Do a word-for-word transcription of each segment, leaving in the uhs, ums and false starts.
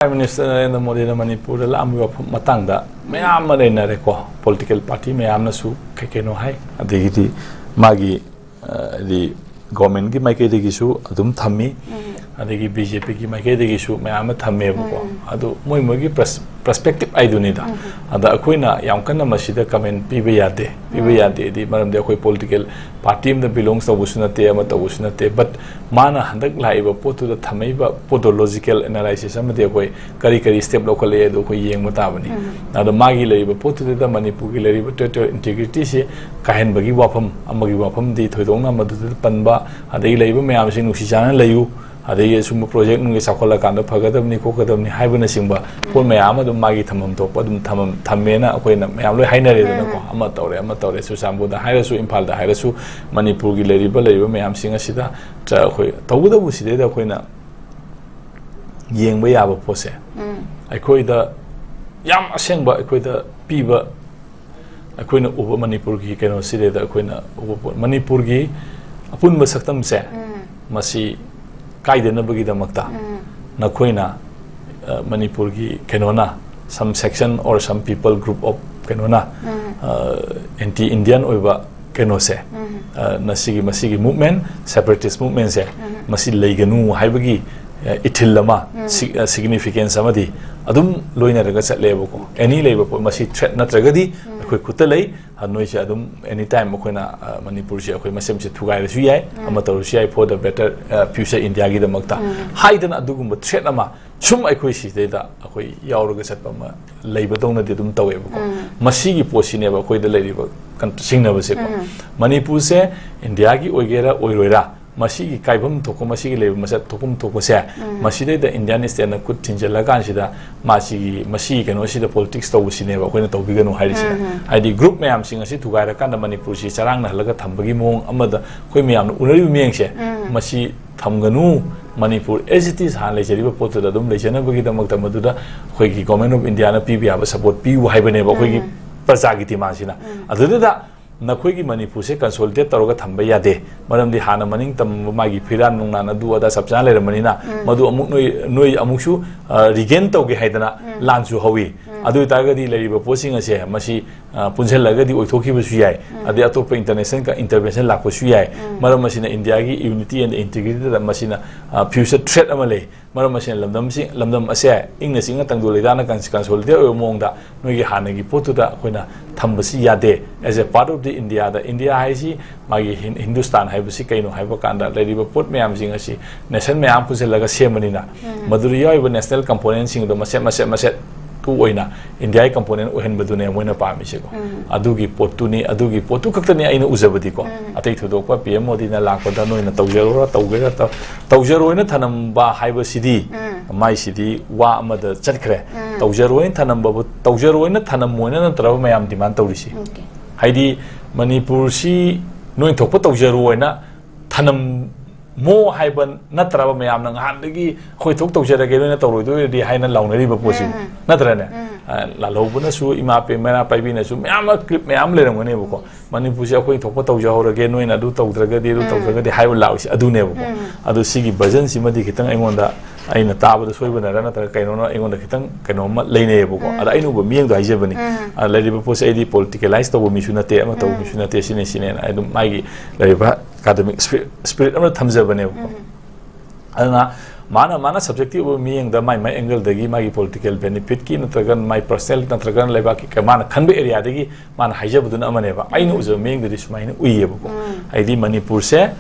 Prime Minister Narendra ꯃꯣꯗꯤꯅ ꯃꯅꯤꯄꯨꯔꯗ ꯂꯥꯛꯑꯝꯕꯒꯤ ꯋꯥꯐꯝ ꯃꯇꯥꯡꯗ ꯃꯌꯥꯝ ꯑꯃ ꯂꯩꯅꯔꯦꯀꯣ꯫ Political party ꯃꯌꯥꯝꯅꯁꯨ ꯀꯩ ꯀꯩꯅꯣ ꯍꯥꯏ, ꯑꯗꯒꯤꯗꯤ ꯃꯥꯒꯤ, ꯑ, ꯍꯥꯏꯗꯤ government ꯀꯤ ꯃꯥꯏꯀꯩꯗꯒꯤꯁꯨ ꯑꯗꯨꯝ ꯊꯝꯃꯤ, ꯑꯗꯒꯤ B J P ꯒꯤ ꯃꯥꯏꯀꯩꯗꯒꯤꯁꯨ ꯃꯌꯥꯝ ꯑꯃ ꯊꯝꯃꯦꯕꯀꯣ꯫ ꯑꯗꯨ ꯃꯣꯏ ꯃꯣꯏꯒꯤ perspective ꯍꯥꯏꯗꯨꯅꯤꯗ꯫ ꯑꯗ ꯑꯩꯈꯣꯏꯅ ꯌꯥꯝ ꯀꯟꯅ ꯃꯁꯤꯗ comment ꯄꯤꯕ ꯌꯥꯗꯦ꯫ ꯄꯤꯕ ꯌꯥꯗꯦꯗꯤ ꯃꯔꯝꯗꯤ ꯑꯩꯈꯣꯏ political party ꯑꯃꯗ belongs ꯇꯧꯕꯁꯨ ꯅꯠꯇꯦ, ꯑꯃ ꯇꯧꯕꯁꯨ ꯅꯠꯇꯦ꯫ But ꯃꯥꯅ ꯍꯟꯗꯛ ꯂꯥꯛꯏꯕ ꯄꯣꯠꯇꯨꯗ ꯊꯝꯃꯛꯏꯕ ꯄꯣꯠꯇꯣ logical analysis ꯑꯃꯗꯤ ꯑꯩꯈꯣꯏ ꯀꯔꯤ ꯀꯔꯤ step ꯂꯧꯈꯠꯂꯛꯑꯦ ꯑꯗꯣ ꯑꯩꯈꯣꯏ ꯌꯦꯡꯕ ꯇꯥꯕꯅꯤ꯫ ꯑꯗꯣ ꯃꯥꯒꯤ ꯂꯩꯔꯤꯕ ꯄꯣꯠꯇꯨꯗ ꯃꯅꯤꯄꯨꯔꯒꯤ ꯂꯩꯔꯤꯕ territorial integrity ꯁꯤ ꯀꯥꯏꯍꯟꯕꯒꯤ ꯋꯥꯐꯝ, ꯑꯃꯒꯤ ꯋꯥꯐꯝꯗꯤ ꯊꯣꯏꯗꯣꯛꯅ ꯃꯗꯨꯗ ꯄꯟꯕ, ꯑꯗꯒꯤ ꯂꯩꯔꯤꯕ ꯃꯌꯥꯝꯁꯤ ꯅꯨꯡꯁꯤ ꯆꯥꯟꯅꯅ ꯂꯩꯌꯨ, ꯑꯗꯒꯤ ꯑꯁꯨꯝꯕ project ꯅꯨꯡꯒꯤ ꯆꯥꯎꯈꯠꯂꯀꯥꯟꯗ ꯐꯒꯗꯕꯅꯤ, ꯈꯣꯠꯀꯗꯕꯅꯤ ꯍꯥꯏꯕꯅꯆꯤꯡꯕ ꯄꯣꯠ ꯃꯌꯥꯝ ꯑꯃ ꯑꯗꯨꯝ ꯃꯥꯒꯤ ꯊꯝꯐꯝ ꯊꯣꯛꯄ ꯑꯗꯨꯝ ꯊꯝꯃꯝ-, ꯊꯝꯃꯦꯅ ꯑꯩꯈꯣꯏꯅ ꯃꯌꯥꯝ ꯂꯣꯏ ꯍꯥꯏꯅꯔꯦꯗꯅꯀꯣ꯫ ꯑꯃ ꯇꯧꯔꯦ, ꯑꯃ ꯇꯧꯔꯦ, ꯆꯨꯔꯆꯥꯟꯄꯨꯔꯗ ꯍꯥꯏꯔꯁꯨ, ꯏꯝꯐꯥꯜꯗ ꯍꯥꯏꯔꯁꯨ, ꯃꯅꯤꯄꯨꯔꯒꯤ ꯂꯩꯔꯤꯕ, ꯂꯩꯔꯤꯕ ꯃꯌꯥꯝꯁꯤꯡ ꯑꯁꯤꯗ ꯇ-, ꯑꯩꯈꯣꯏ ꯇꯧꯕꯇꯕꯨ ꯁꯤꯗꯩꯗ ꯑꯩꯈꯣꯏꯅ ꯌꯦꯡꯕ ꯌꯥꯕ ꯄꯣꯠꯁꯦ, ꯑꯩꯈꯣꯏꯗ ꯌꯥꯝ ꯑꯁꯦꯡꯕ ꯑꯩꯈꯣꯏꯗ ꯄꯤꯕ, ꯑꯩꯈꯣꯏꯅ ꯎꯕ ꯃꯅꯤꯄꯨꯔꯒꯤ ꯀꯩꯅꯣꯁꯤꯗꯩꯗ ꯑꯩꯈꯣꯏꯅ ꯎꯕ ꯄꯣꯠ, ꯃꯅꯤꯄꯨꯔꯒꯤ ꯑꯄꯨꯟꯕ ꯁꯛꯇꯝꯁꯦ, ꯃꯁꯤ ꯀꯥꯏꯗꯅꯕꯒꯤꯗꯃꯛꯇ ꯅꯈꯣꯏꯅ, ꯑ, ꯃꯅꯤꯄꯨꯔꯒꯤ ꯀꯩꯅꯣꯅ, some section or some people group of ꯀꯩꯅꯣꯅ, ꯑ, anti Indian ꯑꯣꯏꯕ ꯀꯩꯅꯣꯁꯦ, ꯑ, ꯅꯁꯤꯒꯤ, ꯃꯁꯤꯒꯤ movement, separatist movement ꯁꯦ, ꯃꯁꯤ ꯂꯩꯒꯅꯨ ꯍꯥꯏꯕꯒꯤ, ꯑ, ꯏꯊꯤꯜ ꯑꯃ, ꯁꯤ-, ꯑ, significance ꯑꯃꯗꯤ ꯑꯗꯨꯝ ꯂꯣꯏꯅꯔꯒ ꯆꯠꯂꯦꯕꯀꯣ꯫ Any ꯂꯩꯕ ꯄꯣꯠ, ꯃꯁꯤ threat ꯅꯠꯇ꯭ꯔꯒꯗꯤ ꯑꯩꯈꯣꯏ ꯈꯨꯠꯇ ꯂꯩ꯫ ꯑ, ꯅꯣꯏꯁꯦ ꯑꯗꯨꯝ anytime ꯑꯩꯈꯣꯏꯅ, ꯑ, ꯃꯅꯤꯄꯨꯔꯁꯦ ꯑꯩꯈꯣꯏ ꯃꯁꯦꯝꯁꯦ ꯊꯨꯒꯥꯏꯔꯁꯨ ꯌꯥꯏ, ꯑꯃ ꯇꯧꯔꯁꯨ ꯌꯥꯏ, for the better, ꯑ, future India ꯒꯤꯗꯃꯛꯇ ꯍꯥꯏꯗꯅ ꯑꯗꯨꯒꯨꯝꯕ threat ꯑꯃ ꯁꯨꯝ ꯑꯩꯈꯣꯏ ꯁꯤꯗꯩꯗ ꯑꯩꯈꯣꯏ ꯌꯥꯎꯔꯒ ꯆꯠꯄ ꯑꯃ ꯂꯩꯕꯗꯧꯅꯗꯤ ꯑꯗꯨꯝ ꯇꯧꯋꯦꯕꯀꯣ꯫ ꯃꯁꯤꯒꯤ ꯄꯣꯠꯁꯤꯅꯦꯕ ꯑꯩꯈꯣꯏꯗ ꯂꯩꯔꯤꯕ ꯀꯟ-, ꯆꯤꯡꯅꯕꯁꯦꯀꯣ꯫ ꯃꯅꯤꯄꯨꯔꯁꯦ ꯏꯟꯗꯤꯌꯥꯒꯤ ꯑꯣꯏꯒꯦꯔꯥ ꯑꯣꯏꯔꯣꯏꯔꯥ, ꯃꯁꯤꯒꯤ ꯀꯥꯏꯐꯝ ꯊꯣꯛꯄ, ꯃꯁꯤꯒꯤ ꯂꯩꯕ ꯃꯁꯛ ꯊꯣꯛꯐꯝ ꯊꯣꯛꯄꯁꯦ, ꯃꯁꯤꯗꯩꯗ Indian state ꯅ ꯈꯨꯠ ꯊꯤꯡꯖꯤꯜꯂꯀꯥꯟꯁꯤꯗ ꯃꯁꯤꯒꯤ, ꯃꯁꯤꯒꯤ ꯀꯩꯅꯣꯁꯤꯗ politics ꯇꯧꯕꯁꯤꯅꯦꯕ ꯑꯩꯈꯣꯏꯅ ꯇꯧꯕꯤꯒꯅꯨ ꯍꯥꯏꯔꯤꯁꯤꯅ꯫ ꯍꯥꯏꯗꯤ group ꯃꯌꯥꯝꯁꯤꯡ ꯑꯁꯤ ꯊꯨꯒꯥꯏꯔꯀꯥꯟꯗ ꯃꯅꯤꯄꯨꯔꯁꯤ ꯆꯔꯥꯡꯅꯍꯜꯂꯒ ꯊꯝꯕꯒꯤ ꯃꯑꯣꯡ ꯑꯃꯗ ꯑꯩꯈꯣꯏ ꯃꯌꯥꯝꯅ ꯎꯅꯔꯤꯕ ꯃꯤꯠꯌꯦꯡꯁꯦ, ꯃꯁꯤ ꯊꯝꯒꯅꯨ꯫ ꯃꯅꯤꯄꯨꯔ as it is ꯍꯥꯟꯅ ꯂꯩꯖꯔꯤꯕ ꯄꯣꯠꯇꯨꯗ ꯑꯗꯨꯝ ꯂꯩꯖꯅꯕꯒꯤꯗꯃꯛꯇ ꯃꯗꯨꯗ ꯑꯩꯈꯣꯏꯒꯤ Government of India ꯅ ꯄꯤꯕ ꯌꯥꯕ support ꯄꯤꯌꯨ ꯍꯥꯏꯕꯅꯦꯕ ꯑꯩꯈꯣꯏꯒꯤ ꯄ꯭ꯔꯖꯥꯒꯤ demand ꯁꯤꯅ꯫ ꯑꯗꯨꯗꯨꯗ ꯅꯈꯣꯏꯒꯤ ꯃꯅꯤꯄꯨꯔꯁꯦ consolidate ꯇꯧꯔꯒ ꯊꯝꯕ ꯌꯥꯗꯦ, ꯃꯔꯝꯗꯤ ꯍꯥꯟꯅ ꯃꯅꯤꯡ ꯇꯝꯕ ꯃꯥꯒꯤ ꯐꯤꯔꯥꯟ ꯅꯨꯡꯅꯥꯟ ꯑꯗꯨ ꯑꯗꯥ ꯆꯞ ꯆꯥꯅ ꯂꯩꯔꯝꯕꯅꯤꯅ, ꯎꯝ꯫ ꯃꯗꯨ ꯑꯃꯨꯛ ꯅꯣꯏ, ꯅꯣꯏ ꯑꯃꯨꯛꯁꯨ, ꯑ, regain ꯇꯧꯒꯦ ꯍꯥꯏꯗꯅ ꯎꯝ꯫ ꯂꯥꯟꯁꯨ ꯍꯧꯏ꯫ ꯎꯝ꯫ ꯑꯗꯨ ꯑꯣꯏꯇꯥꯔꯒꯗꯤ ꯂꯩꯔꯤꯕ ꯄꯣꯠꯁꯤꯡ ꯑꯁꯦ ꯃꯁꯤ, ꯑ, ꯄꯨꯟꯁꯤꯜꯂꯒꯗꯤ ꯑꯣꯏꯊꯣꯛꯈꯤꯕꯁꯨ ꯌꯥꯏ, ꯎꯝ꯫ ꯑꯗꯩ ꯑꯇꯣꯞꯄ international ꯀ-, intervention ꯂꯥꯛꯄꯁꯨ ꯌꯥꯏ꯫ ꯎꯝ꯫ ꯃꯔꯝ ꯑꯁꯤꯅ ꯏꯟꯗꯤꯌꯥꯒꯤ unity and integrity ꯗ ꯃꯁꯤꯅ, ꯑ, future threat ꯑꯃ ꯂꯩ꯫ ꯃꯔꯝ ꯑꯁꯤꯅ ꯂꯝꯗꯝꯁꯤ, ꯂꯝꯗꯝ ꯑꯁꯦ ꯏꯪꯅ ꯆꯤꯛꯅ ꯇꯪꯗꯨ ꯂꯩꯇꯥꯅ cons-, consolidate ꯑꯣꯏꯕ ꯃꯑꯣꯡꯗ ꯅꯣꯏꯒꯤ ꯍꯥꯟꯅꯒꯤ ꯄꯣꯠꯇꯨꯗ ꯑꯩꯈꯣꯏꯅ ꯊꯝꯕꯁꯤ ꯌꯥꯗꯦ꯫ As a part of the India the, India ꯍꯥꯏꯁꯤ ꯃꯥꯒꯤ ꯍꯤꯟ-, ꯍꯤꯟꯗꯨꯁꯇꯥꯟ ꯍꯥꯏꯕꯁꯤ ꯀꯩꯅꯣ ꯍꯥꯏꯕ ꯀꯥꯟꯗ ꯂꯩꯔꯤꯕ ꯄꯣꯠ ꯃꯌꯥꯝꯁꯤꯡ ꯑꯁꯤ nation ꯃꯌꯥꯝ ꯄꯨꯟꯁꯤꯜꯂꯒ ꯁꯦꯝꯕꯅꯤꯅ, ꯎꯝ꯫ ꯃꯗꯨꯗ ꯌꯥꯎꯔꯤꯕ national component ꯁꯤꯡꯗꯣ ꯃꯆꯦꯠ, ꯃꯆꯦꯠ, ꯃꯆꯦꯠꯇꯨ ꯑꯣꯏꯅ ꯏꯟꯗꯤꯌꯥꯒꯤ component ꯑꯣꯏꯍꯟꯕꯗꯨꯅꯦ ꯃꯣꯏꯅ ꯄꯥꯝꯃꯤꯁꯦꯀꯣ꯫ ꯎꯝ꯫ ꯑꯗꯨꯒꯤ ꯄꯣꯠꯇꯨꯅꯤ, ꯑꯗꯨꯒꯤ ꯄꯣꯠꯇꯨ ꯈꯛꯇꯅꯤ ꯑꯩꯅ ꯎꯖꯕꯗꯤꯀꯣ꯫ ꯎꯝ꯫ ꯑꯇꯩ ꯊꯣꯏꯗꯣꯛꯄ PM ꯃꯣꯗꯤꯅ ꯂꯥꯛꯄꯗ ꯅꯣꯏꯅ ꯇꯧꯖꯔꯨꯔ, ꯇꯧꯒꯦꯔ ꯇꯧ-, ꯇꯧꯖꯔꯣꯏꯅ ꯊꯅꯝꯕ ꯍꯥꯏꯕꯁꯤꯗꯤ, ꯎꯝ꯫ ꯃꯥꯏꯁꯤꯗꯤ ꯋꯥ ꯑꯃꯗ ꯆꯠꯈ꯭ꯔꯦ꯫ ꯎꯝ꯫ ꯇꯧꯖꯔꯣꯏꯅ ꯊꯅꯝꯕꯕꯨ, ꯇꯧꯖꯔꯣꯏꯅ ꯊꯅꯝꯃꯣꯏꯅ ꯅꯠꯇ꯭ꯔꯕ ꯃꯌꯥꯝ demand ꯇꯧꯔꯤꯁꯤ꯫ Okay꯫ ꯍꯥꯏꯗꯤ, ꯃꯅꯤꯄꯨꯔꯁꯤ ꯅꯣꯏ ꯊꯣꯛꯄ ꯇꯧꯖꯔꯣꯏꯅ ꯊꯅꯝꯃꯣ ꯍꯥꯏꯕ ꯅꯠꯇ꯭ꯔꯕ ꯃꯌꯥꯝꯅ ꯉꯍꯥꯟꯗꯒꯤ ꯑꯩꯈꯣꯏ ꯊꯣꯛ ꯇꯧꯖꯔꯒꯦ, ꯅꯣꯏꯅ ꯇꯧꯔꯣꯏꯗꯣꯏꯗꯤ ꯍꯥꯏꯅ ꯂꯥꯎꯅꯔꯤꯕ ꯄꯣꯠꯁꯤꯕꯨ꯫ ꯎꯝ꯫ ꯅꯠꯇ꯭ꯔꯅꯦ? ꯎꯝ꯫ ꯑ, ꯂꯥꯜꯍꯧꯕꯅꯁꯨ, ꯏꯃꯥ ꯄꯦ-, ꯃꯩꯔꯥ ꯄꯥꯏꯕꯤꯅꯁꯨ ꯃꯌꯥꯝ ꯑꯃ clip ꯃꯌꯥꯝ ꯂꯩꯔꯝꯒꯅꯦꯕꯀꯣ꯫ ꯃꯅꯤꯄꯨꯔꯁꯦ ꯑꯩꯈꯣꯏ ꯊꯣꯛꯄ ꯇꯧꯖꯍꯧꯔꯒꯦ, ꯅꯣꯏꯅ ꯑꯗꯨ ꯇꯧꯗ꯭ꯔꯒꯗꯤ, ꯑꯗꯨ ꯎꯝ꯫ ꯇꯧꯗ꯭ꯔꯒꯗꯤ ꯍꯥꯏꯕ ꯂꯥꯛꯏꯁꯦ ꯑꯗꯨꯅꯦꯕꯀꯣ꯫ ꯎꯝ꯫ ꯑꯗꯣ ꯁꯤꯒꯤ version ꯁꯤꯃꯗꯤ ꯈꯤꯇꯪ ꯑꯩꯉꯣꯟꯗ, ꯑꯩꯅ ꯇꯥꯕꯗ ꯁꯣꯏꯕꯅꯔ ꯅꯠꯇ꯭ꯔꯒ ꯀꯩꯅꯣꯅ ꯑꯩꯉꯣꯟꯗ ꯈꯤꯇꯪ ꯀꯩꯅꯣꯝꯃ ꯂꯩꯅꯩꯌꯦꯕꯀꯣ꯫ ꯎꯝ꯫ ꯑꯗ ꯑꯩꯅ ꯎꯕ ꯃꯤꯠꯌꯦꯡꯗꯣ ꯍꯥꯏꯖꯕꯅꯤ꯫ ꯎꯝ꯫ ꯑ, ꯂꯩꯔꯤꯕ ꯄꯣꯠꯁꯦ ꯑꯩꯗꯤ politicalize ꯇꯧꯕ ꯃꯤꯁꯨ ꯅꯠꯇꯦ, ꯑꯃ ꯇꯧꯕ ꯎꯝ꯫ ꯃꯤꯁꯨ ꯅꯠꯇꯦ, ꯁꯤꯅꯤ ꯁꯤꯅꯦꯅ ꯑꯩ ꯑꯗꯨꯝ ꯃꯥꯒꯤ ꯂꯩꯔꯤꯕ academic spirit, spirit ꯑꯃ ꯊꯝꯖꯕꯅꯦꯕꯀꯣ꯫ ꯎꯝ꯫ ꯑꯗꯨꯅ ꯃꯥꯅ, ꯃꯥꯅ subjective ꯑꯣꯏꯕ ꯃꯤꯠꯌꯦꯡꯗ ꯃꯥꯏ, ꯃꯥꯏ angle ꯗꯒꯤ ꯃꯥꯒꯤ political benefit ꯀꯤ ꯅꯠꯇ꯭ꯔꯒ ꯃꯥꯏ personal ꯅꯠꯇ꯭ꯔꯒ ꯂꯩꯕꯥꯛꯀꯤ ꯀ-, ꯃꯥꯅ ꯈꯟꯕ area ꯗꯒꯤ ꯃꯥꯅ ꯍꯥꯏꯖꯕꯗꯨꯅ ꯑꯃꯅꯦꯕ꯫ ꯑꯩꯅ ꯎꯝ꯫ ꯎꯖꯕ ꯃꯤꯠꯌꯦꯡꯗꯗꯤ ꯁꯨꯃꯥꯏꯅ ꯎꯏꯌꯦꯕꯀꯣ꯫ ꯎꯝ꯫ ꯍꯥꯏꯗꯤ ꯃꯅꯤꯄꯨꯔꯁꯦ,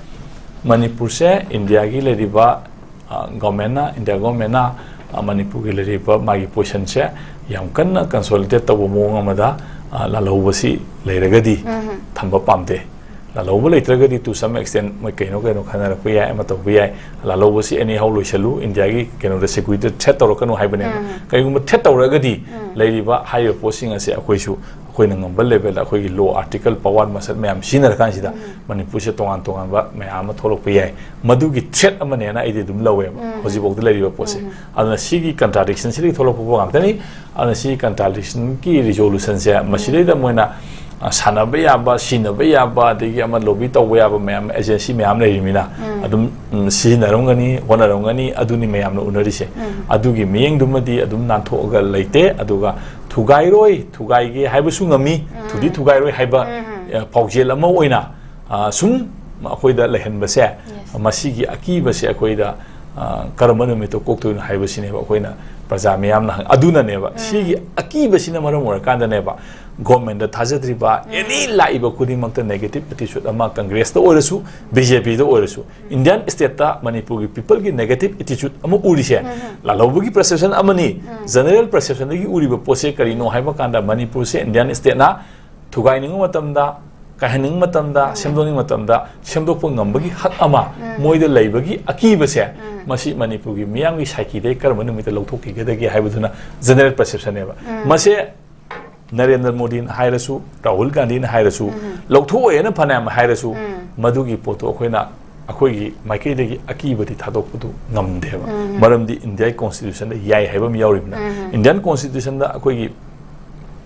ꯃꯅꯤꯄꯨꯔꯁꯦ ꯏꯟꯗꯤꯌꯥꯒꯤ ꯂꯩꯔꯤꯕ, ꯑ, government ꯅ, ꯏꯟꯗꯤꯌꯥ government ꯅ, ꯑ, ꯃꯅꯤꯄꯨꯔꯒꯤ ꯂꯩꯔꯤꯕ ꯃꯥꯒꯤ position ꯁꯦ ꯌꯥꯝ ꯀꯟꯅ consolidate ꯇꯧꯕ ꯃꯑꯣꯡ ꯑꯃꯗ, ꯑ, ꯂꯥꯜꯍꯧꯕꯁꯤ ꯂꯩꯔꯒꯗꯤ ꯎꯝ꯫ ꯊꯝꯕ ꯄꯥꯝꯗꯦ꯫ ꯂꯥꯜꯍꯧꯕ ꯂꯩꯇ꯭ꯔꯒꯗꯤ to some extent ꯃꯣꯏ ꯀꯩꯅꯣ ꯀꯩꯅꯣ ꯈꯟꯅꯔꯛꯄ ꯌꯥꯏ, ꯑꯃ ꯇꯧꯕ ꯌꯥꯏ꯫ ꯂꯥꯜꯍꯧꯕꯁꯤ anyhow ꯂꯣꯏꯁꯜꯂꯨ, ꯏꯟꯗꯤꯌꯥꯒꯤ ꯀꯩꯅꯣꯗ security ꯗ threat ꯇꯧꯔꯛꯀꯅꯨ ꯍꯥꯏꯕꯅꯦꯕ꯫ ꯎꯝ꯫ ꯀꯩꯒꯨꯝꯕ threat ꯇꯧꯔꯛꯑꯒꯗꯤ ꯎꯝ꯫ ꯂꯩꯔꯤꯕ ꯍꯥꯏꯔꯤꯕ ꯄꯣꯠꯁꯤꯡ ꯑꯁꯦ ꯑꯩꯈꯣꯏꯁꯨ ꯑꯩꯈꯣꯏꯅ ꯉꯝꯕ level ꯗ ꯑꯩꯈꯣꯏꯒꯤ law article power ꯃꯁꯛ ꯃꯌꯥꯝ ꯁꯤꯖꯤꯟꯅꯔꯀꯥꯟꯁꯤꯗ ꯎꯝ꯫ ꯃꯅꯤꯄꯨꯔꯁꯦ ꯇꯣꯉꯥꯟ ꯇꯣꯉꯥꯟꯕ ꯃꯌꯥꯝ ꯑꯃ ꯊꯣꯛꯂꯛꯄ ꯌꯥꯏ꯫ ꯃꯗꯨꯒꯤ threat ꯑꯃꯅꯦꯅ ꯑꯩꯗꯤ ꯑꯗꯨꯝ ꯂꯧꯋꯦꯕ ꯎꯝ꯫ ꯍꯧꯖꯤꯛꯐꯥꯎꯗ ꯂꯩꯔꯤꯕ ꯄꯣꯠꯁꯦ꯫ ꯎꯝ꯫ ꯑꯗꯨꯅ ꯁꯤꯒꯤ contradiction ꯁꯤꯗꯒꯤ ꯊꯣꯛꯂꯛꯄ ꯄꯣꯠ ꯉꯥꯛꯇꯅꯤ꯫ ꯑꯗꯨꯅ ꯁꯤꯒꯤ contradiction ꯒꯤ resolution ꯁꯦ ꯎꯝ꯫ ꯃꯁꯤꯗꯩꯗ ꯃꯣꯏꯅ ꯑ, ꯁꯥꯟꯅꯕ ꯌꯥꯕ, ꯁꯤꯟꯅꯕ ꯌꯥꯕ, ꯑꯗꯒꯤ ꯑꯃ ꯂꯣꯕꯤ ꯇꯧꯕ ꯌꯥꯕ ꯃꯌꯥꯝ, ꯑꯦꯖꯦꯟꯁꯤ ꯃꯌꯥꯝ ꯂꯩꯔꯤꯃꯤꯅ, ꯑꯗꯨꯝ, ꯎꯝ, ꯁꯤꯖꯤꯟꯅꯔꯝꯒꯅꯤ, ꯍꯣꯠꯅꯔꯝꯒꯅꯤ, ꯑꯗꯨꯅꯤ ꯃꯌꯥꯝꯅ ꯎꯅꯔꯤꯁꯦ꯫ ꯑꯗꯨꯒꯤ ꯃꯤꯠꯌꯦꯡꯗꯨꯃꯗꯤ ꯑꯗꯨꯝ ꯅꯥꯟꯊꯣꯛꯑꯒ ꯂꯩꯇꯦ꯫ ꯑꯗꯨꯒ ꯊꯨꯒꯥꯏꯔꯣꯏ, ꯊꯨꯒꯥꯏꯒꯦ ꯍꯥꯏꯕꯁꯨ ꯉꯝꯃꯤ, ꯊꯨꯗꯤ ꯊꯨꯒꯥꯏꯔꯣꯏ ꯍꯥꯏꯕ, ꯑ, ꯄꯥꯎꯖꯦꯜ ꯑꯃ ꯑꯣꯏꯅ, ꯑ, ꯁꯨꯝ ꯑꯩꯈꯣꯏꯗ ꯂꯩꯍꯟꯕꯁꯦ, ꯃꯁꯤꯒꯤ ꯑꯀꯤꯕꯁꯦ ꯑꯩꯈꯣꯏꯗ, ꯑ, ꯀꯔꯝꯕ ꯅꯨꯃꯤꯠꯇ ꯀꯣꯛꯇꯣꯏꯅꯣ ꯍꯥꯏꯕꯁꯤꯅꯦꯕ ꯑꯩꯈꯣꯏꯅ ꯄ꯭ꯔꯖꯥ ꯃꯤꯌꯥꯝꯅ ꯍꯪ-, ꯑꯗꯨꯅꯅꯦꯕ꯫ ꯁꯤꯒꯤ ꯑꯀꯤꯕꯁꯤꯅ ꯃꯔꯝ ꯑꯣꯏꯔꯀꯥꯟꯗꯅꯦꯕ ꯒꯣꯔꯃꯦꯟꯗ ꯊꯥꯖꯗ꯭ꯔꯤꯕ ꯑꯦꯅꯤ ꯂꯥꯛꯏꯕ ꯈꯨꯗꯤꯡꯃꯛꯇ ꯅꯦꯒꯦꯇꯤꯚ ꯑꯦꯇꯤꯆꯨꯠ ꯑꯃ, ꯀꯪꯒ꯭ꯔꯦꯁꯇ ꯑꯣꯏꯔꯁꯨ, ꯕꯤ ꯖꯦ ꯄꯤꯗ ꯑꯣꯏꯔꯁꯨ, ꯏꯟꯗꯤꯌꯥꯟ ꯁ꯭ꯇꯦꯠꯇ ꯃꯅꯤꯄꯨꯔꯒꯤ ꯄꯤꯄꯜꯒꯤ ꯅꯦꯒꯦꯇꯤꯚ ꯑꯦꯇꯤꯆꯨꯠ ꯑꯃ ꯎꯔꯤꯁꯦ, ꯂꯥꯜꯍꯧꯕꯒꯤ ꯄꯔꯁꯦꯞꯁꯟ ꯑꯃꯅꯤ꯫ ꯖꯦꯅꯔꯦꯜ ꯄꯔꯁꯦꯞꯁꯟꯗꯒꯤ ꯎꯔꯤꯕ ꯄꯣꯠꯁꯦ ꯀꯔꯤꯅꯣ ꯍꯥꯏꯕ ꯀꯥꯟꯗ, ꯃꯅꯤꯄꯨꯔꯁꯦ ꯏꯟꯗꯤꯌꯥꯟ ꯁ꯭ꯇꯦꯠꯅ ꯊꯨꯒꯥꯏꯅꯤꯡꯕ ꯃꯇꯝꯗ, ꯀꯥꯏꯍꯟꯅꯤꯡꯕ ꯃꯇꯝꯗ, ꯁꯦꯝꯗꯣꯛꯅꯤꯡꯕ ꯃꯇꯝꯗ ꯁꯦꯝꯗꯣꯛꯄ ꯉꯝꯕꯒꯤ ꯍꯛ ꯑꯃ ꯃꯣꯏꯗ ꯂꯩꯕꯒꯤ ꯑꯀꯤꯕꯁꯦ, ꯃꯁꯤ ꯃꯅꯤꯄꯨꯔꯒꯤ ꯃꯤꯌꯥꯝꯒꯤ ꯁꯥꯏꯀꯤꯗꯒꯤ ꯀꯔꯝꯕ ꯅꯨꯃꯤꯠꯇ ꯂꯧꯊꯣꯛꯈꯤꯒꯗꯒꯦ ꯍꯥꯏꯕꯗꯨꯅ ꯖꯦꯅꯔꯦꯜ ꯄꯔꯁꯦꯞꯁꯟꯅꯦꯕ꯫ ꯃꯁꯦ ꯅꯔꯦꯟꯗ꯭ꯔ ꯃꯣꯗꯤꯅ ꯍꯥꯏꯔꯁꯨ, ꯔꯥꯍꯨꯜ ꯒꯥꯟꯙꯤꯅ ꯍꯥꯏꯔꯁꯨ, ꯂꯧꯊꯣꯛꯑꯣꯏꯅ ꯐꯅꯌꯥꯝ ꯍꯥꯏꯔꯁꯨ, ꯃꯗꯨꯒꯤ ꯄꯣꯠꯇꯣ ꯑꯩꯈꯣꯏꯅ, ꯑꯩꯈꯣꯏꯒꯤ ꯃꯥꯏꯀꯩꯗꯒꯤ ꯑꯀꯤꯕꯗꯤ ꯊꯥꯗꯣꯛꯄꯗꯨ ꯉꯝꯗꯦꯕ꯫ ꯃꯔꯝꯗꯤ ꯏꯟꯗꯤꯌꯥꯒꯤ ꯀꯣꯟꯁꯇꯤꯇ꯭ꯌꯨꯁꯟꯗ ꯌꯥꯏ ꯍꯥꯏꯕ ꯑꯃ ꯌꯥꯎꯔꯤꯕꯅ, ꯏꯟꯗꯤꯌꯥꯟ ꯀꯣꯟꯁꯇꯤꯇ꯭ꯌꯨꯁꯟꯗ ꯑꯩꯈꯣꯏꯒꯤ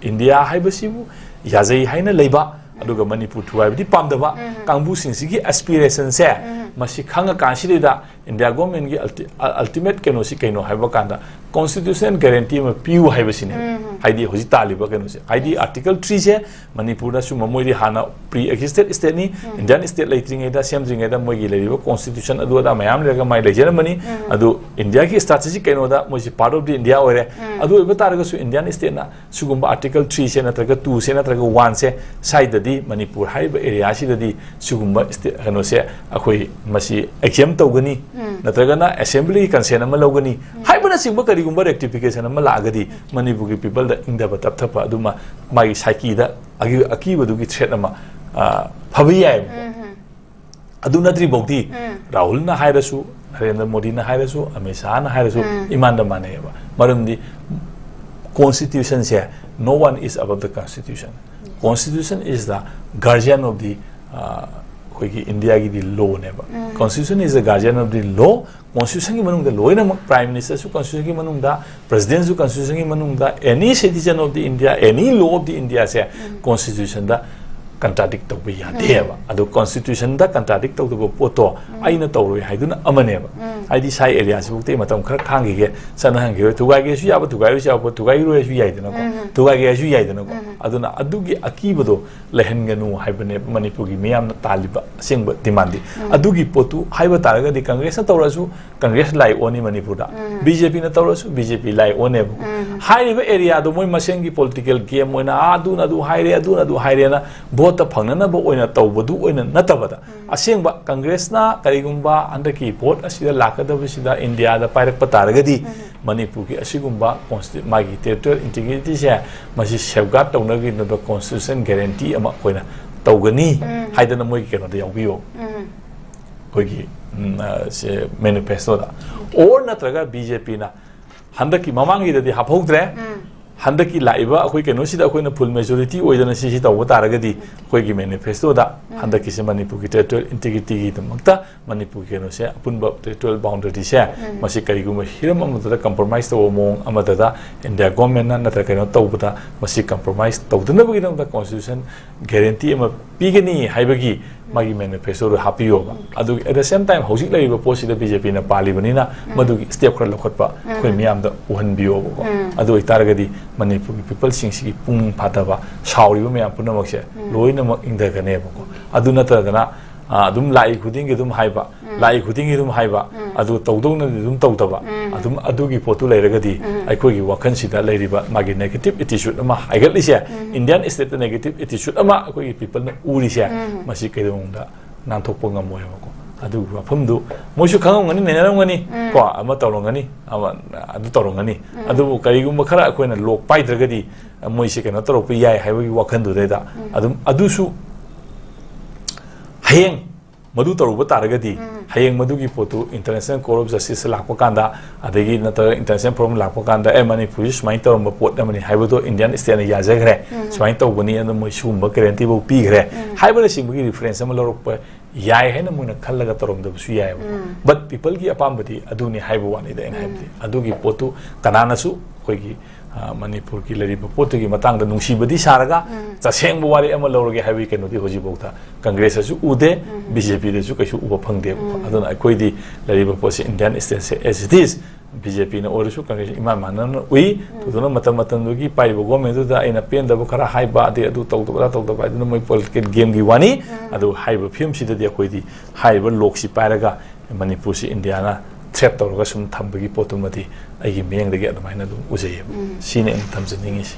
ꯏꯟꯗꯤꯌꯥ ꯍꯥꯏꯕꯁꯤꯕꯨ ꯌꯥꯖꯩ ꯍꯥꯏꯅ ꯂꯩꯕ, ꯑꯗꯨꯒ ꯃꯅꯤꯄꯨꯔ ꯊꯨꯒꯥꯏꯕꯗꯤ ꯄꯥꯝꯗꯕ ꯀꯥꯡꯕꯨꯁꯤꯡꯁꯤꯒꯤ ꯑꯦꯁꯄꯤꯔꯦꯁꯟꯁꯦ, ꯃꯁꯤ ꯈꯪꯉꯀꯥꯟꯁꯤꯗꯩꯗ ꯏꯟꯗꯤꯌꯥ ꯒꯣꯔꯃꯦꯟꯒꯤ ꯑꯜꯇꯤ-, ꯑ-, ꯑꯜꯇꯤꯃꯦꯠ ꯀꯩꯅꯣꯁꯤ ꯀꯩꯅꯣ ꯍꯥꯏꯕ ꯀꯥꯟꯗ, ꯀꯣꯟꯁꯇꯤꯇ꯭ꯌꯨꯁꯅꯦꯜ ꯒꯦꯔꯦꯟꯇꯤ ꯑꯃ ꯄꯤꯌꯨ ꯍꯥꯏꯕꯁꯤꯅꯦ꯫ ꯍꯥꯏꯗꯤ ꯍꯧꯖꯤꯛ ꯇꯥꯜꯂꯤꯕ ꯀꯩꯅꯣꯁꯦ, ꯍꯥꯏꯗꯤ ꯑꯥꯔꯇꯤꯀꯜ ꯊ꯭ꯔꯤꯁꯦ ꯃꯅꯤꯄꯨꯔꯗ ꯁꯨꯝꯕ ꯃꯣꯏꯗꯤ ꯍꯥꯟꯅ ꯄ꯭ꯔꯤ ꯑꯦꯛꯖꯤꯁꯇꯦꯠ ꯁ꯭ꯇꯦꯠꯅꯤ, ꯏꯟꯗꯤꯌꯥꯟ ꯁ꯭ꯇꯦꯠ ꯂꯩꯇ꯭ꯔꯤꯉꯩꯗ, ꯁꯦꯝꯗ꯭ꯔꯤꯉꯩꯗ ꯃꯣꯏꯒꯤ ꯂꯩꯔꯤꯕ ꯀꯣꯟꯁꯇꯤꯇ꯭ꯌꯨꯁꯟ ꯑꯗꯨ ꯑꯗꯥ ꯃꯌꯥꯝ ꯂꯩꯔꯒ ꯃꯥꯏ ꯂꯩꯖꯔꯝꯕꯅꯤ꯫ ꯑꯗꯨ ꯏꯟꯗꯤꯌꯥꯒꯤ ꯁ꯭ꯇꯦꯇꯁꯤ ꯀꯩꯅꯣꯗ ꯃꯣꯏꯁꯤ ꯄꯥꯔꯠ ꯑꯣꯐ ꯗꯤ ꯏꯟꯗꯤꯌꯥ ꯑꯣꯏꯔꯦ꯫ ꯑꯗꯨ ꯑꯣꯏꯕ ꯇꯥꯔꯒꯁꯨ ꯏꯟꯗꯤꯌꯥꯟ ꯁ꯭ꯇꯦꯠꯅ ꯁꯤꯒꯨꯝꯕ ꯑꯥꯔꯇꯤꯀꯜ ꯊ꯭ꯔꯤꯁꯦ ꯅꯠꯇ꯭ꯔꯒ ꯇꯨꯁꯦ ꯅꯠꯇ꯭ꯔꯒ ꯋꯥꯟꯁꯦ ꯁ꯭ꯋꯥꯏꯗꯗꯤ, ꯃꯅꯤꯄꯨꯔ ꯍꯥꯏꯔꯤꯕ ꯑꯦꯔꯤꯌꯥꯁꯤꯗꯗꯤ ꯁꯤꯒꯨꯝꯕ ꯁ꯭ꯇꯦ-, ꯀꯩꯅꯣꯁꯦ ꯑꯩꯈꯣꯏ ꯃꯁꯤ ꯑꯦꯛꯖꯦꯝ ꯇꯧꯒꯅꯤ, ꯅꯠꯇ꯭ꯔꯒꯅ ꯑꯦꯁꯦꯝꯕ꯭ꯂꯤꯒꯤ ꯀꯟꯁꯦꯟ ꯑꯃ ꯂꯧꯒꯅꯤ ꯍꯥꯏꯕꯅꯆꯤꯡꯕ ꯀꯔꯤꯒꯨꯝꯕ ꯔꯦꯛꯇꯤꯐꯤꯀꯦꯁꯟ ꯑꯃ ꯂꯥꯛꯑꯒꯗꯤ, ꯃꯅꯤꯄꯨꯔꯒꯤ ꯄꯤꯄꯜꯗ ꯏꯪꯊꯕ ꯇꯞꯊꯕ ꯑꯗꯨꯃ ꯃꯥꯒꯤ ꯁꯥꯏꯀꯤꯗ ꯑꯀꯤ-, ꯑꯀꯤꯕꯗꯨꯒꯤ ꯊ꯭ꯔꯦꯠ ꯑꯃ, ꯑ, ꯐꯕ ꯌꯥꯏꯑꯕꯀꯣ꯫ ꯑꯗꯨ ꯅꯠꯇ꯭ꯔꯤ ꯐꯥꯎꯗꯤ ꯔꯥꯍꯨꯜꯅ ꯍꯥꯏꯔꯁꯨ, ꯅꯔꯦꯟꯗ꯭ꯔ ꯃꯣꯗꯤꯅ ꯍꯥꯏꯔꯁꯨ, ꯑꯃꯤꯠ ꯁꯥꯍꯅ ꯍꯥꯏꯔꯁꯨ, ꯏꯃꯥꯟꯗ ꯃꯥꯟꯅꯩꯑꯕ꯫ ꯃꯔꯝꯗꯤ ꯀꯣꯟꯁꯇꯤꯇ꯭ꯌꯨꯁꯟꯁꯦ, no one is above the constitution. Constitution is the guardian of the, uh, ꯑꯩꯈꯣꯏꯒꯤ ꯏꯟꯗꯤꯌꯥꯒꯤꯗꯤ ꯂꯣꯅꯦꯕ꯫ Constitution is the guardian of the law. ꯀꯣꯟꯁꯇꯤꯇ꯭ꯌꯨꯁꯟꯒꯤ ꯃꯅꯨꯡꯗ ꯂꯣꯏꯅꯃꯛ, ꯄ꯭ꯔꯥꯏꯝ ꯃꯤꯅꯤꯁꯇꯔꯁꯨ ꯀꯣꯟꯁꯇꯤꯇ꯭ꯌꯨꯁꯟꯒꯤ ꯃꯅꯨꯡꯗ, ꯄ꯭ꯔꯁꯤꯗꯦꯟꯁꯨ ꯀꯣꯟꯁꯇꯤꯇ꯭ꯌꯨꯁꯟꯒꯤ ꯃꯅꯨꯡꯗ, any citizen of the India, any law of the Indiaꯁꯦ ꯀꯣꯟꯁꯇꯤꯇ꯭ꯌꯨꯁꯟꯗ ꯀꯟꯇ꯭ꯔꯥꯗꯤꯛ ꯇꯧꯕ ꯌꯥꯗꯦꯕ꯫ ꯑꯗꯣ ꯀꯣꯟꯁꯇꯤꯇ꯭ꯌꯨꯁꯟꯗ ꯀꯟꯇ꯭ꯔꯥꯗꯤꯛ ꯇꯧꯗꯕ ꯄꯣꯠꯇꯣ ꯑꯩꯅ ꯇꯧꯔꯣꯏ ꯍꯥꯏꯗꯨꯅ ꯑꯃꯅꯦꯕ꯫ ꯍꯥꯏꯗꯤ ꯁꯥꯏ ꯑꯦꯔꯤꯌꯥꯁꯤꯐꯥꯎꯗ ꯑꯩ ꯃꯇꯝ ꯈꯔ ꯈꯥꯡꯈꯤꯒꯦ, ꯆꯠꯅꯍꯟꯈꯤꯔꯣꯏ, ꯊꯨꯒꯥꯏꯒꯦꯁꯨ ꯌꯥꯕ ꯊꯨꯒꯥꯏꯔꯣꯏꯁꯨ ꯌꯥꯕ ꯄꯣꯠ ꯊꯨꯒꯥꯏꯔꯣꯏꯁꯨ ꯌꯥꯏꯗꯅꯀꯣ, ꯊꯨꯒꯥꯏꯒꯦ ꯍꯥꯏꯁꯨ ꯌꯥꯏꯗꯅꯀꯣ꯫ ꯑꯗꯨꯅ ꯑꯗꯨꯒꯤ ꯑꯀꯤꯕꯗꯣ ꯂꯩꯍꯟꯒꯅꯨ ꯍꯥꯏꯕꯅꯦꯕ ꯃꯅꯤꯄꯨꯔꯒꯤ ꯃꯤꯌꯥꯝꯅ ꯇꯥꯜꯂꯤꯕ ꯑꯁꯦꯡꯕ ꯗꯤꯃꯥꯟꯗꯤ꯫ ꯑꯗꯨꯒꯤ ꯄꯣꯠꯇꯨ ꯍꯥꯏꯕ ꯇꯥꯔꯒꯗꯤ ꯀꯪꯒ꯭ꯔꯦꯁꯅ ꯇꯧꯔꯁꯨ ꯀꯪꯒ꯭ꯔꯦꯁ ꯂꯥꯏ ꯑꯣꯟꯅꯤ ꯃꯅꯤꯄꯨꯔꯗ, ꯕꯤ ꯖꯦ ꯄꯤꯅ ꯇꯧꯔꯁꯨ ꯕꯤ ꯖꯦ ꯄꯤ ꯂꯥꯏ ꯑꯣꯟꯅꯦꯕꯀꯣ꯫ ꯍꯥꯏꯔꯤꯕ ꯑꯦꯔꯤꯌꯥꯗꯣ ꯃꯣꯏ ꯃꯁꯦꯟꯒꯤ ꯄꯣꯂꯤꯇꯤꯀꯦꯜ ꯒꯦꯝ ꯑꯣꯏꯅ, "ꯑꯥ, ꯑꯗꯨꯅ ꯑꯗꯨ ꯍꯥꯏꯔꯦ, ꯑꯗꯨꯅ ꯑꯗꯨ ꯍꯥꯏꯔꯦꯅ" ꯚꯣꯠꯇ ꯐꯪꯅꯅꯕ ꯑꯣꯏꯅ ꯇꯧꯕꯗꯨ ꯑꯣꯏꯅ ꯅꯠꯇꯕꯗ, ꯑꯁꯦꯡꯕ ꯀꯪꯒ꯭ꯔꯦꯁꯅ ꯀꯔꯤꯒꯨꯝꯕ ꯍꯟꯗꯛꯀꯤ ꯚꯣꯠ ꯑꯁꯤꯗ ꯂꯥꯛꯀꯗꯕꯁꯤꯗ ꯏꯟꯗꯤꯌꯥꯗ ꯄꯥꯏꯔꯛꯄ ꯇꯥꯔꯒꯗꯤ, ꯃꯅꯤꯄꯨꯔꯒꯤ ꯑꯁꯤꯒꯨꯝꯕ ꯀꯣꯟꯁꯇꯤ-, ꯃꯥꯒꯤ ꯇꯦꯔꯤꯇꯣꯔꯤꯌꯦꯜ ꯏꯟꯇꯤꯒ꯭ꯔꯤꯇꯤꯁꯦ ꯃꯁꯤ ꯁꯦꯐꯒꯥꯔꯗ ꯇꯧꯅꯕꯒꯤꯗꯃꯛꯇ ꯀꯣꯟꯁꯇꯤꯇ꯭ꯌꯨꯁꯟ ꯒꯦꯔꯦꯟꯇꯤ ꯑꯃ ꯑꯩꯈꯣꯏꯅ ꯇꯧꯒꯅꯤ ꯍꯥꯏꯗꯅ ꯃꯣꯏꯒꯤ ꯀꯩꯅꯣꯗ ꯌꯥꯎꯕꯤꯌꯣ꯫ ꯑꯩꯈꯣꯏꯒꯤ, ꯎꯝ, ꯑ, ꯁꯦ, ꯃꯦꯅꯤꯐꯦꯁꯇꯣꯗ꯫ ꯑꯣꯔ ꯅꯠꯇ꯭ꯔꯒ ꯕꯤ ꯖꯦ ꯄꯤꯅ ꯍꯟꯗꯛꯀꯤ, ꯃꯃꯥꯡꯒꯤꯗꯗꯤ ꯍꯥꯞꯍꯧꯗ꯭ꯔꯦ, ꯍꯟꯗꯛꯀꯤ ꯂꯥꯛꯏꯕ ꯑꯩꯈꯣꯏ ꯀꯩꯅꯣꯁꯤꯗ ꯑꯩꯈꯣꯏꯅ ꯐꯨꯜ ꯃꯦꯖꯣꯔꯤꯇꯤ ꯑꯣꯏꯗꯅ ꯁꯤꯁꯤ ꯇꯧꯕ ꯇꯥꯔꯒꯗꯤ, ꯑꯩꯈꯣꯏꯒꯤ ꯃꯦꯅꯤꯐꯦꯁꯇꯣꯗ ꯍꯟꯗꯛꯀꯤꯁꯦ ꯃꯅꯤꯄꯨꯔꯒꯤ ꯇꯦꯔꯤꯇꯣꯔꯤꯌꯦꯜ ꯏꯟꯇꯤꯒ꯭ꯔꯤꯇꯤꯒꯤꯗꯃꯛꯇ ꯃꯅꯤꯄꯨꯔꯒꯤ ꯀꯩꯅꯣꯁꯦ, ꯑꯄꯨꯟꯕ ꯇꯦꯔꯤꯇꯣꯔꯤꯌꯦꯜ ꯕꯥꯎꯟꯗꯔꯤꯁꯦ, ꯃꯁꯤ ꯀꯔꯤꯒꯨꯝꯕ ꯍꯤꯔꯝ ꯑꯃꯗꯗ ꯀꯝꯄ꯭ꯔꯣꯃꯥꯏꯁ ꯇꯧꯕ ꯃꯑꯣꯡ ꯑꯃꯗꯗ ꯏꯟꯗꯤꯌꯥ ꯒꯣꯔꯃꯦꯟꯅ ꯅꯠꯇ꯭ꯔꯒ ꯀꯩꯅꯣ ꯇꯧꯕꯗ ꯃꯁꯤ ꯀꯝꯄ꯭ꯔꯣꯃꯥꯏꯁ ꯇꯧꯗꯅꯕꯒꯤꯗꯃꯛꯇ ꯀꯣꯟꯁꯇꯤꯇ꯭ꯌꯨꯁꯟ ꯒꯦꯔꯦꯟꯇꯤ ꯑꯃ ꯄꯤꯒꯅꯤ ꯍꯥꯏꯕꯒꯤ ꯃꯥꯒꯤ ꯃꯦꯅꯤꯐꯦꯁꯇꯣꯗꯣ ꯍꯥꯞꯄꯤꯌꯣꯕ꯫ ꯑꯗꯨꯒ at the same time ꯍꯧꯖꯤꯛ ꯂꯩꯔꯤꯕ ꯄꯣꯠꯁꯤꯗ ꯕꯤ ꯖꯦ ꯄꯤꯅ ꯄꯥꯜꯂꯤꯕꯅꯤꯅ ꯃꯗꯨꯒꯤ ꯁ꯭ꯇꯦꯞ ꯈꯔ ꯂꯧꯈꯠꯄ ꯑꯩꯈꯣꯏ ꯃꯤꯌꯥꯝꯗ ꯎꯍꯟꯕꯤꯌꯣꯕꯀꯣ꯫ ꯑꯗꯨ ꯑꯣꯏꯇꯥꯔꯒꯗꯤ ꯃꯅꯤꯄꯨꯔꯒꯤ ꯄꯤꯄꯜꯁꯤꯡꯁꯤꯒꯤ ꯄꯨꯛꯅꯤꯡ ꯐꯥꯊꯕ, ꯁꯥꯎꯔꯤꯕ ꯃꯌꯥꯝ ꯄꯨꯝꯅꯃꯛꯁꯦ ꯂꯣꯏꯅꯃꯛ ꯏꯪꯊꯒꯅꯦꯕꯀꯣ꯫ ꯑꯗꯨ ꯅꯠꯇꯗꯅ, ꯑ, ꯑꯗꯨꯝ ꯂꯥꯛꯏ ꯈꯨꯗꯤꯡꯒꯤ ꯑꯗꯨꯝ ꯍꯥꯏꯕ, ꯂꯥꯛꯏ ꯈꯨꯗꯤꯡꯒꯤ ꯑꯗꯨꯝ ꯍꯥꯏꯕ, ꯑꯗꯨ ꯇꯧꯗꯧꯅꯗꯤ ꯑꯗꯨꯝ ꯇꯧꯗꯕ, ꯑꯗꯨꯝ ꯑꯗꯨꯒꯤ ꯄꯣꯠꯇꯨ ꯂꯩꯔꯒꯗꯤ ꯑꯩꯈꯣꯏꯒꯤ ꯋꯥꯈꯜꯁꯤꯗ ꯂꯩꯔꯤꯕ ꯃꯥꯒꯤ ꯅꯦꯒꯦꯇꯤꯞ ꯑꯦꯇꯤꯆꯨꯠ ꯑꯃ ꯍꯥꯏꯒꯠꯂꯤꯁꯦ, ꯏꯟꯗꯤꯌꯥꯟ ꯁ꯭ꯇꯦꯠꯇ ꯅꯦꯒꯦꯇꯤꯞ ꯑꯦꯇꯤꯆꯨꯠ ꯑꯃ ꯑꯩꯈꯣꯏꯒꯤ ꯄꯤꯄꯜꯅ ꯎꯔꯤꯁꯦ, ꯃꯁꯤ ꯀꯩꯗꯧꯅꯨꯡꯗ ꯅꯥꯟꯊꯣꯛꯄ ꯉꯝꯃꯣꯏꯕꯀꯣ꯫ ꯑꯗꯨꯒꯤ ꯋꯥꯐꯝꯗꯨ ꯃꯣꯏꯁꯨ ꯈꯪꯉꯝꯒꯅꯤ, ꯅꯩꯅꯔꯝꯒꯅꯤ, ꯀꯣ, ꯑꯃ ꯇꯧꯔꯝꯒꯅꯤ, ꯑꯃ ꯑꯗꯨ ꯇꯧꯔꯝꯒꯅꯤ꯫ ꯑꯗꯨꯕꯨ ꯀꯔꯤꯒꯨꯝꯕ ꯈꯔ ꯑꯩꯈꯣꯏꯅ ꯂꯣꯛ ꯄꯥꯏꯗ꯭ꯔꯒꯗꯤ ꯃꯣꯏꯁꯦ ꯀꯩꯅꯣ ꯇꯧꯔꯛꯄ ꯌꯥꯏ ꯍꯥꯏꯕꯒꯤ ꯋꯥꯈꯜꯗꯨꯗꯩꯗ ꯑꯗꯨꯝ ꯑꯗꯨꯁꯨ ꯍꯌꯦꯡ ꯃꯗꯨ ꯇꯧꯔꯨꯕ ꯇꯥꯔꯒꯗꯤ, ꯍꯌꯦꯡ ꯃꯗꯨꯒꯤ ꯄꯣꯠꯇꯨ International Court of Justice ꯂꯥꯛꯄ ꯀꯥꯟꯗ, ꯑꯗꯒꯤ ꯅꯠꯇ꯭ꯔꯒ International Forum ꯂꯥꯛꯄ ꯀꯥꯟꯗ, "ꯑꯦ, ꯃꯅꯤꯄꯨꯔꯁꯤ ꯁꯨꯃꯥꯏꯅ ꯇꯧꯔꯝꯕ ꯄꯣꯠ ꯑꯃꯅꯤ" ꯍꯥꯏꯕꯗꯣ Indian state ꯅ ꯌꯥꯖꯈ꯭ꯔꯦ, ꯁꯨꯃꯥꯏꯅ ꯇꯧꯕꯅꯤ, ꯑꯗꯨ ꯃꯣꯏ ꯁꯤꯒꯨꯝꯕ guarantee ꯐꯥꯎ ꯄꯤꯈ꯭ꯔꯦ ꯍꯥꯏꯕꯅꯆꯤꯡꯕꯒꯤ reference ꯑꯃ ꯂꯧꯔꯛꯄ ꯌꯥꯏ ꯍꯥꯏꯅ ꯃꯣꯏꯅ ꯈꯜꯂꯒ ꯇꯧꯔꯝꯗꯕꯁꯨ ꯌꯥꯏꯑꯕꯀꯣ꯫ But people ꯒꯤ ꯑꯄꯥꯝꯕꯗꯤ ꯑꯗꯨꯅꯤ ꯍꯥꯏꯕ ꯋꯥꯅꯤꯗ꯫ ꯑꯩꯅ ꯍꯥꯏꯕꯗꯤ ꯑꯗꯨꯒꯤ ꯄꯣꯠꯇꯨ ꯀꯅꯥꯅꯁꯨ ꯑꯩꯈꯣꯏꯒꯤ, ꯑ, ꯃꯅꯤꯄꯨꯔꯒꯤ ꯂꯩꯔꯤꯕ ꯄꯣꯠꯇꯨꯒꯤ ꯃꯇꯥꯡꯗ ꯅꯨꯡꯁꯤꯕꯗꯤ ꯁꯥꯔꯒ ꯇꯁꯦꯡꯕ ꯋꯥꯔꯦꯞ ꯑꯃ ꯂꯧꯔꯒꯦ ꯍꯥꯏꯕꯒꯤ ꯀꯩꯅꯣꯗꯤ ꯍꯧꯖꯤꯛꯐꯥꯎꯗ Congress ꯇꯁꯨ ꯎꯗꯦ, B J P ꯗꯁꯨ ꯀꯩꯁꯨ ꯎꯕ ꯐꯪꯗꯦꯕꯀꯣ꯫ ꯑꯗꯨꯅ ꯑꯩꯈꯣꯏꯗꯤ ꯂꯩꯔꯤꯕ ꯄꯣꯠꯁꯤ Indian state say as it is, BJ P ꯅ ꯑꯣꯏꯔꯁꯨ Congress ꯏꯃꯥꯟ ꯃꯥꯟꯅꯅ ꯎꯏ꯫ ꯑꯗꯨꯅ ꯃꯇꯝ ꯃꯇꯝꯗꯨꯒꯤ ꯄꯥꯏꯔꯤꯕ government ꯗꯨꯗ ꯑꯩꯅ ꯄꯦꯟꯗꯕ ꯈꯔ ꯍꯥꯏꯕ, ꯑꯗꯩ ꯑꯗꯨ ꯇꯧꯗꯕ, ꯑꯗꯥ ꯇꯧꯗꯕ ꯍꯥꯏꯗꯨꯅ ꯃꯣꯏ political game ꯒꯤ ꯋꯥꯅꯤ꯫ ꯑꯗꯨ ꯍꯥꯏꯔꯤꯕ ꯐꯤꯕꯝꯁꯤꯗꯗꯤ ꯑꯩꯈꯣꯏꯗꯤ ꯍꯥꯏꯔꯤꯕ ꯂꯣꯛꯁꯤ ꯄꯥꯏꯔꯒ ꯃꯅꯤꯄꯨꯔꯁꯤ India ꯅ threat ꯇꯧꯔꯒ ꯁꯨꯝ ꯊꯝꯕꯒꯤ ꯄꯣꯠꯇꯨꯃꯗꯤ ꯑꯩꯒꯤ ꯃꯤꯠꯌꯦꯡꯗꯒꯤ ꯑꯗꯨꯃꯥꯏꯅ ꯑꯗꯨꯝ ꯎꯖꯩꯌꯦꯕ꯫ ꯁꯤꯅꯤ ꯑꯩꯅ ꯊꯝꯖꯅꯤꯡꯉꯤꯁꯤ꯫